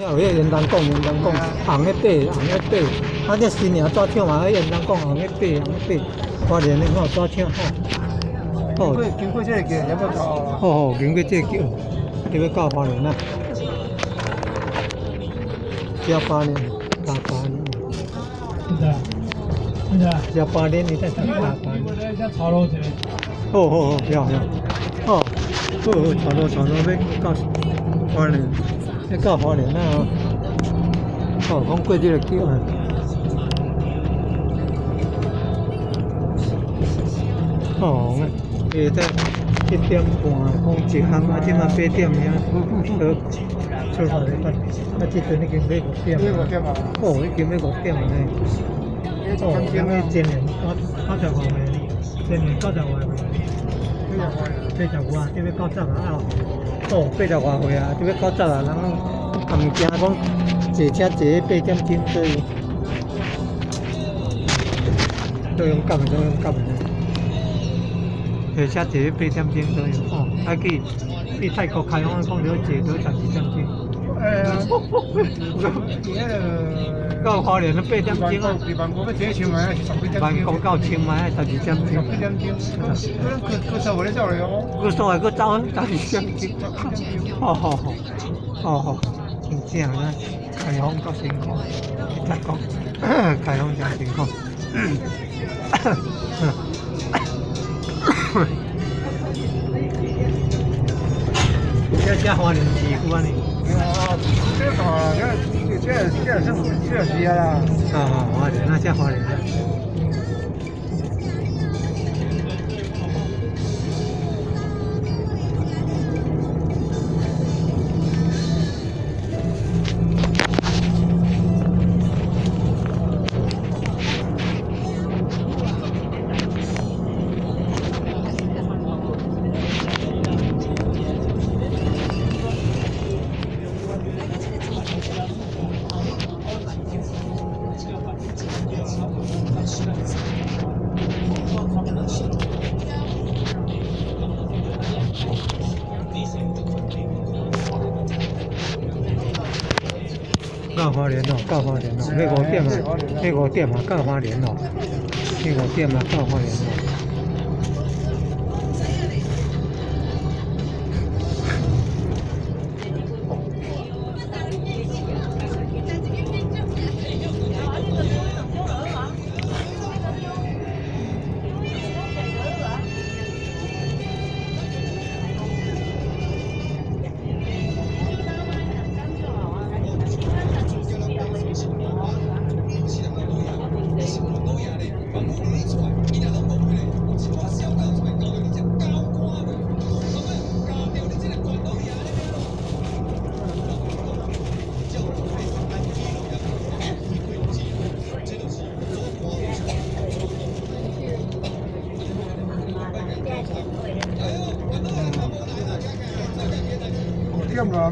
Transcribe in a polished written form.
有彼个延长港，延长港红咧爬，红咧爬。啊，这新娘纸厂嘛，彼延长港红咧爬，红咧爬。花莲的吼纸厂吼。经过经过这个桥，要到。好好，经过这个桥，就欲到花莲啊。加八年，加八年。真的，真的。加八年，你再加八年。潮路一个。好好好，要要。哦，好好，潮路潮路欲到花莲，欲到花莲啊！哦，讲过这个桥啊。哦，会在7点半讲一项，啊，这马8点尔，出发咧，啊，这阵已经欲5点。欲5点啊！哦，已经欲5点了呢。哦，咁你今年90外岁？今年90外岁？80外，这欲90啊！哦，80外岁啊，这欲九十啊，人拢也毋惊讲坐车坐8点钟左右，都勇敢的，都勇敢的。坐车坐8点钟左右，哦，啊去去泰国开放，讲著坐著12点钟。哎呀，伫彼个到花莲8点钟啊。伫万国欲坐清迈是十几点钟。万国到清迈十二点钟。十几点钟，佮佮所在咧走咧哦。佮所在佮走十二点钟。好好好，好好，真正啊，开放足辛苦，去泰国开放真辛苦。这这花莲市区按呢？啊，这个这这这算这是啊啦。啊，花莲啊，这花莲啊。到花莲咯，到花莲咯，欲五点啊，欲五点啊，到花莲咯，欲五点啊，到花莲咯。 5点啦。